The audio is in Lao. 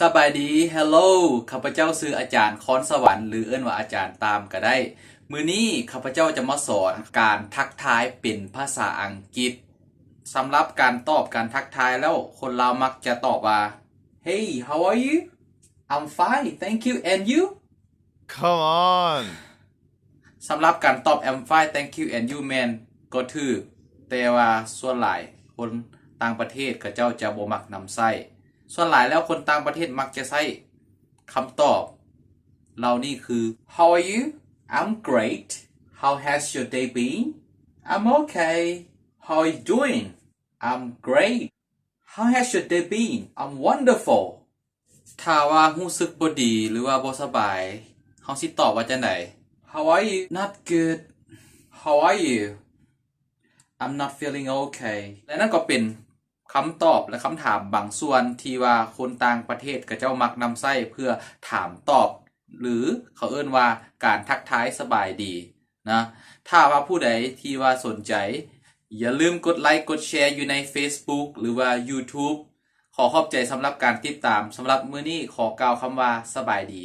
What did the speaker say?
ສະບາຍດີ Hello ຂ້າພະເຈົ້າຊື່ອາຈານຄອນສະຫວັນ ຫຼື ເອີ້ນວ່າອາຈານຕາມກະໄດ້. ມື້ນີ້ຂ້າພະເຈົ້າຈະມາສອນການທັກທາຍເປັນພາສາອັງກິດ. ສຳລັບການຕອບການທັກທາຍແລ້ວ ຄົນລາວມັກຈະຕອບວ່າ Hey, how are you? I'm fine, thank you, and you? Come on! ສຳລັບການຕອບ I'm fine, thank you, and you ແມ່ນກໍຖືກ, ແຕ່ວ່າສ່ວນຫຼາຍຄົນຕ່າງປະເທດເຂົາເຈົ້າຈະບໍ່ມັກນຳໃຊ້. ສ່ວນຫຼາຍແລ້ວຄົນຕ່າງປະເທດມັກຈະໃຊ້ຄຳຕອບເຫຼົ່ານີ້ຄື How are you? I'm great. How has your day been? I'm okay. How are you doing? I'm great. How has your day been? I'm wonderful. ຖ້າວ່າຮູ້ສຶກບໍ່ດີ ຫຼືວ່າບໍ່ສະບາຍ ເຮົາຊິຕອບວ່າຈັ່ງໃດ? How are you? Not good. How are you? I'm not feeling okay. ແລະນັ້ນກໍເປັນຄຳຕອບ ແລະ ຄຳຖາມບາງສ່ວນທີ່ວ່າຄົນຕ່າງປະເທດເຂົາເຈົ້າມັກນຳໃຊ້ເພື່ອຖາມຕອບ ຫຼື ເຂົາເອີ້ນວ່າການທັກທາຍສະບາຍດີນະ. ຖ້າວ່າຜູ້ໃດທີ່ວ່າສົນໃຈ ຢ່າລືມກົດໄລກ໌ ກົດແຊ ຢູ່ໃນ Facebook ຫຼືວ່າ YouTube. ຂໍຂອບໃຈສຳລັບການຕິດຕາມ. ສຳລັບມື້ນີ້ຂໍກ່າວຄຳວ່າສະບາຍດີ.